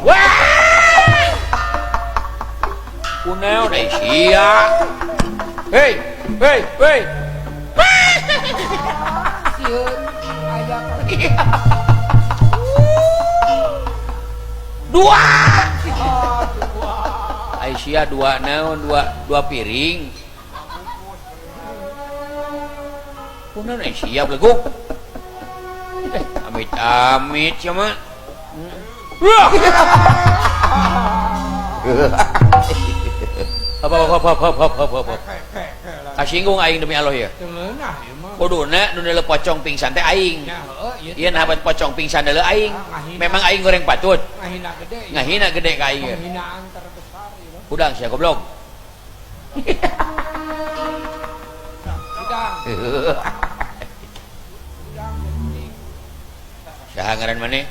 Wah! Kunaon ai sia? Hei, hei, hei. Sieun aya Dua. Oh, dua. Ai sia dua naon dua dua piring. Kunaon ai sia beleguk. Amit amit sia mah. Apa apa apa apa apa apa apa. Kasinggung aing demi Allah ya. Teu meunah ieu mah. Kuduna nu deuleu pocong pingsan teh aing. Nya heueuh ieu. Ieu nah habat pocong pingsan deuleu aing. Ngahina. Memang aing goreng patut. Ngahina gede. Ieu. Ngahina gede ka aing. Penghinaan terbesar ieu mah. Hudang sia goblok. Hudang. Hudang penting. Saha ngaran maneh?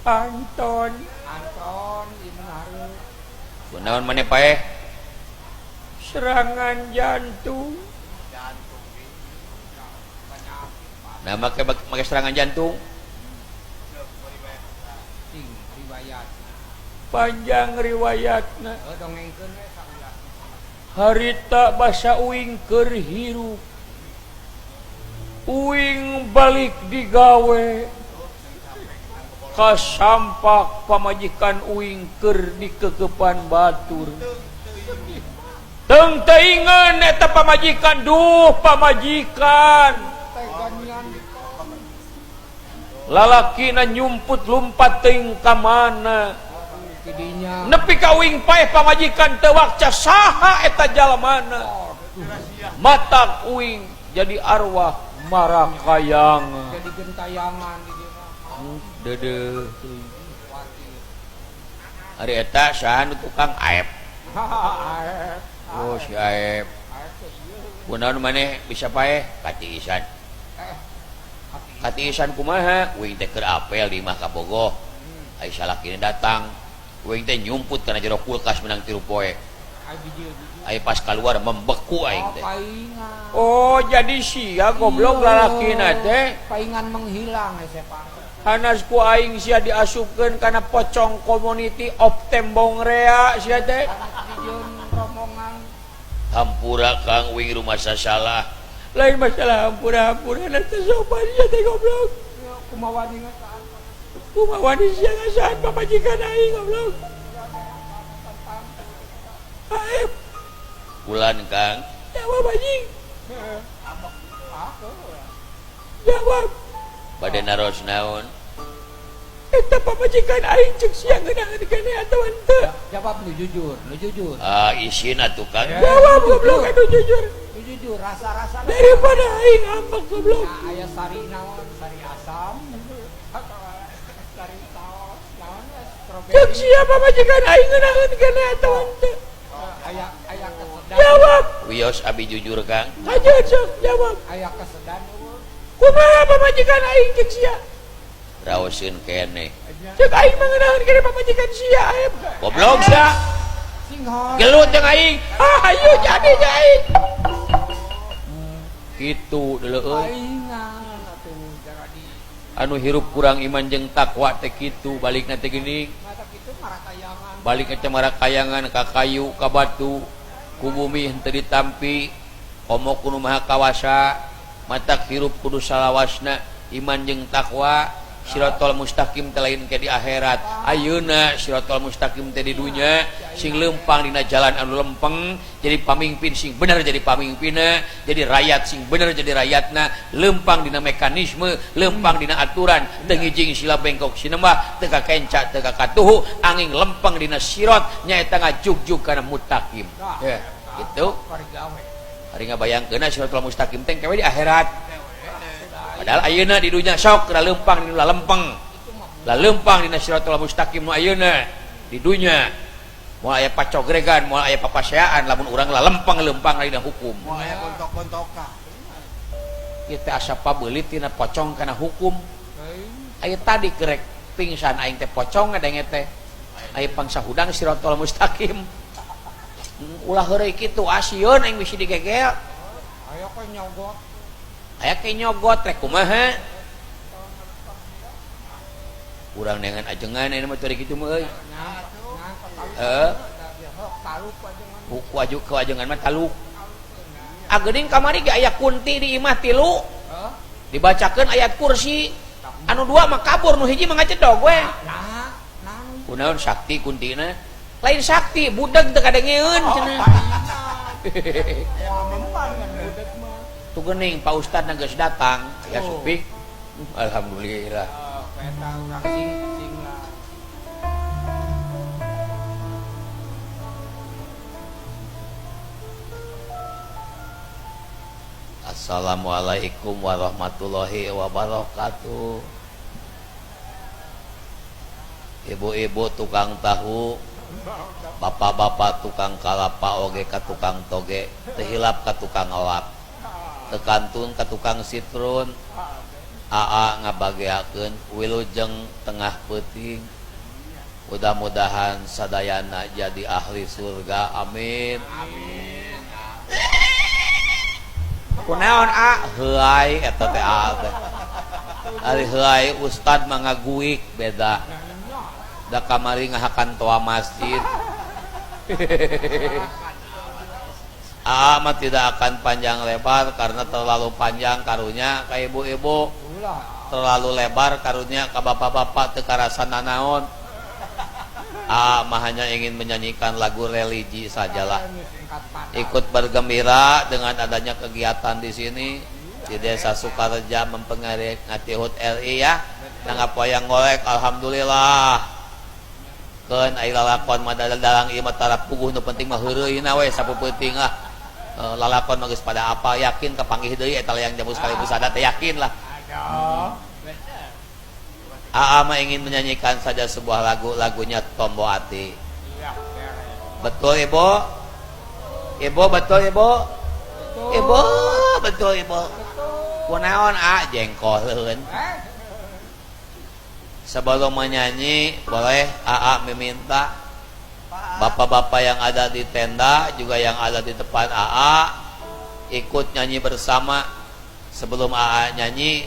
Anton. Anton ieu mah hareup. Kunaon maneh paeh? Serangan jantung. Nah, make make serangan jantung. Ting riwayat. Panjang riwayatna. Heuh dongengkeun we saulah. Harita basa uing keur hirup. Uing balik digawe. Kasampak pamajikan uing keur dikekepan batur. Teng teuingeun eta pamajikan, duh pamajikan. Lalakina nyumput lumpat teuing ka mana. Nepi ka uing paeh pamajikan teu wakca saha eta jalmana. Matak uing jadi arwah marakayangan. Jadi gentayangan di dieu mah. Deudeuh. Ari eta saha nu tukang Aep? Aep. Oh si Aep. Kunaon maneh bisa paeh? Katiisan. Katiisan kumaha? Uing teh keur apel di imah kabogoh. Ai salakina datang. Uing teh nyumput kana jero kulkas menang 3 poe. Ai pas kaluar membeku aing teh. Oh, jadi sia goblok lalakina teh. Paingan menghilang hese pang. Hanas ku aing sia diasupkeun kana pocong community of tembong rea sia teh. Hampura Kang uing rumasa salah. Lain masalah hampura-hampura teh sopan sia teh goblok. Kumaha wani ngasaan. Kumaha wani sia ngasaan pamajikan aing goblok. Aep. Bulan Kang. Jawab anjing. Jawab. Bade naros naon? Eta pamajikan aing cek sia ngeunaheun keneh atawa henteu? Jawab nu jujur, nu jujur. Ah, isin atuh Kang. Jawab goblok atuh jujur. Nu jujur, rasa-rasa daripada aing ambek goblok. Nah, aya sari naon? Sari asam. Sari saos naon? Strawberry. Cek sia pamajikan aing ngeunaheun keneh atawa henteu? Aya aya kesedan. Jawab. Wios abi jujur Kang. Kajeun sok jawab. Aya kesedan eueuh. Kumaha pamajikan aing cek sia? Raoseun keneh. Cek aing mah ngeunaheun keneh pamajikan sia aep. Goblok sia. Singhor. Gelut jeung aing. Ah, hayu jadi jeung aing. Kitu deuleu euy. Paingan atuh jadi. Anu hirup kurang iman jeung takwa teh kitu balikna teh geuning. Mata kitu marakayangan. Balik ke marakayangan ka kayu ka batu ku bumi henteu ditampi komo kudu maha kawasa matak hirup kudu salawasna iman jeung takwa sirotol mustaqim teh lain ke di akhirat ayeuna sirotol mustaqim teh di dunya sing lempang dina jalan anu lempeng jadi pamimpin sing bener jadi pamimpinna jadi rakyat sing bener jadi rakyatna lempang dina mekanisme lempang dina aturan teu ngijing sila bengkok sinembah teu kakenca teu kakatuhu angin lempeng dina sirot nyaeta ngajugjug kana mutakim ya gitu ari ngabayangkeunna sirotol mustaqim teh kewe di akhirat. Padahal ayeuna di dunya sok la lempang dina lempeng. La lempang dina siratal mustaqim nu ayeuna di dunya. Moal aya pacogregan, moal aya papaseaan lamun urang la lempeng-lempang dina hukum. Moal aya gontok-gontokan. Ieu teh asa pabeulit tina pocong kana hukum. Aya tadi kerek pingsan aing teh pocong ngadenge teh. Aya pangsa hudang siratal mustaqim. Ulah heureuy kitu asieun aing bisi digegel. Aya ke nyogot. Aya ke nyogot rek kumaha? Urang dengan ajengan ini mah cari kitu mah euy. Heeh. Ku aju ku ajengan mah taluk. Ageuning kamari ge aya kunti di imah tilu. Dibacakeun ayat kursi. Anu dua mah kabur, nu hiji mah ngacedog we. Kunaon sakti kuntina? Lain sakti, budeg teu kadengeun cenah. Tuh geuning Pak Ustad na geus datang, ya sepi. Alhamdulillah. Assalamualaikum warahmatullahi wabarakatuh. Ibu-ibu tukang tahu, bapak-bapak tukang kalapa oge ka tukang toge, teu hilap ka tukang elap, teu kantun ka tukang sitrun. Aa ngabageakeun wilujeng tengah peuting. Mudah-mudahan sadayana jadi ahli surga. Amin. Amin. Kunaon a heuay eta teh a teh. Ari heuay ustad mah ngaguik beda. Da kamari ngahakan toa masjid. Aa mah tidak akan panjang lebar karena terlalu panjang karunya ka ibu-ibu. Terlalu lebar karunya ka bapak-bapak teu karasa nanaon. Aa mah hanya ingin menyanyikan lagu religi sajalah. Ikut bergembira dengan adanya kegiatan di sini di Desa Sukareja mempengaruhi HUT RI ya. Nanggap wayang golek alhamdulillah. Keun ai lalakon mah dalang ieu mah tara puguh nu penting mah heureuyna we sapeupeting lah. Lalakon mah geus pada apa yakin kapanggih deui eta layang jamu sekali busada teh yakin lah. Aa mah ingin menyanyikan saja sebuah lagu, lagunya Tombo Ati. Betul Ibu? Ibu betul Ibu? Ibu betul Ibu. Kunaon a jengkoleun. Sebelum menyanyi boleh AA meminta bapak-bapak yang ada di tenda juga yang ada di depan AA ikut nyanyi bersama. Sebelum AA nyanyi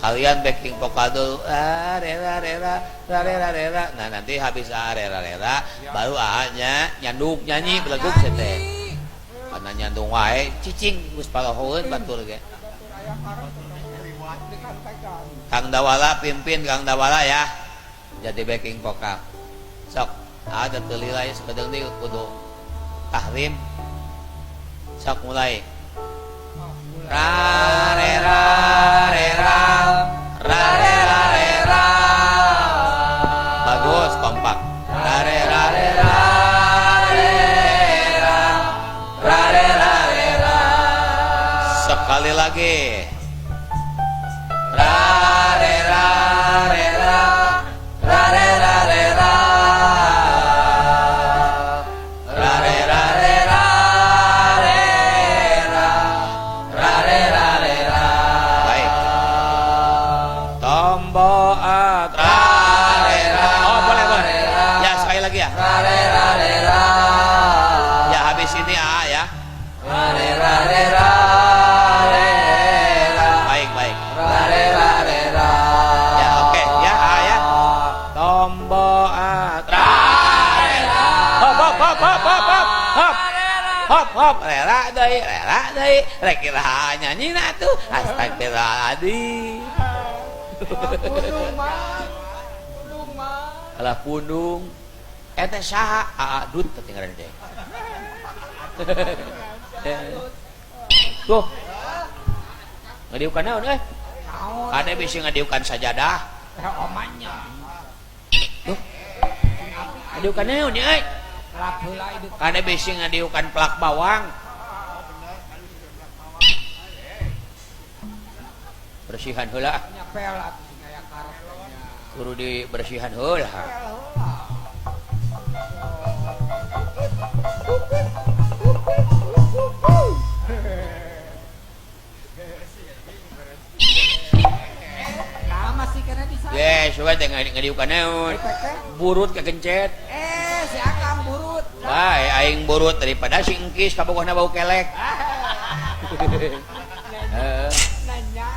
kalian backing vokal dulu, rera rera rera rera. Nah nanti habis AA rera rera baru AA nya nyandung nyanyi beleguk sete. Karena nyandung wae cicing geus palahoeun batur ge. Kang Dawala pimpin Kang Dawala ya. Jadi backing vokal. Sok ada teu lila ya sakedeung deui kudu tahrim. Sok mulai. Ra re ra re ra ra re ra re ra. Bagus kompak. Ra re ra re ra re ra ra re ra re ra. Sekali lagi. Ra re ra re ra ra re ra re ra ra re ra re ra re ra ra re ra re ra. Baik. Tombo at ra re ra. Oh boleh boleh. Ya sekali lagi ya. Ra re ra re ra. Ya habis ini A ya. Ra re ra re ra re ra. Baik baik. Ra re ra re ra. Ya oke ya A ya. Tombo at ra re ra. Hop hop hop hop hop hop hop. Hop hop rera deui rek kira nyanyina tuh astagfirullahaladzim. Alah pundung eta saha aa dut teh ngaran teh. Tuh ngadiukan naon euy? Kade bisi ngadiukan sajadah. Omanya. Tuh. Ngadiukan naon nya euy? Kade bisi ngadiukan plak bawang. Bersihan heula. Kudu dibersihan heula. Yes, coba teh ngadiukan naon. Burut kagencet. Si Akang burut. Bae aing burut daripada si engkis kabogohna bau kelek. Nanya.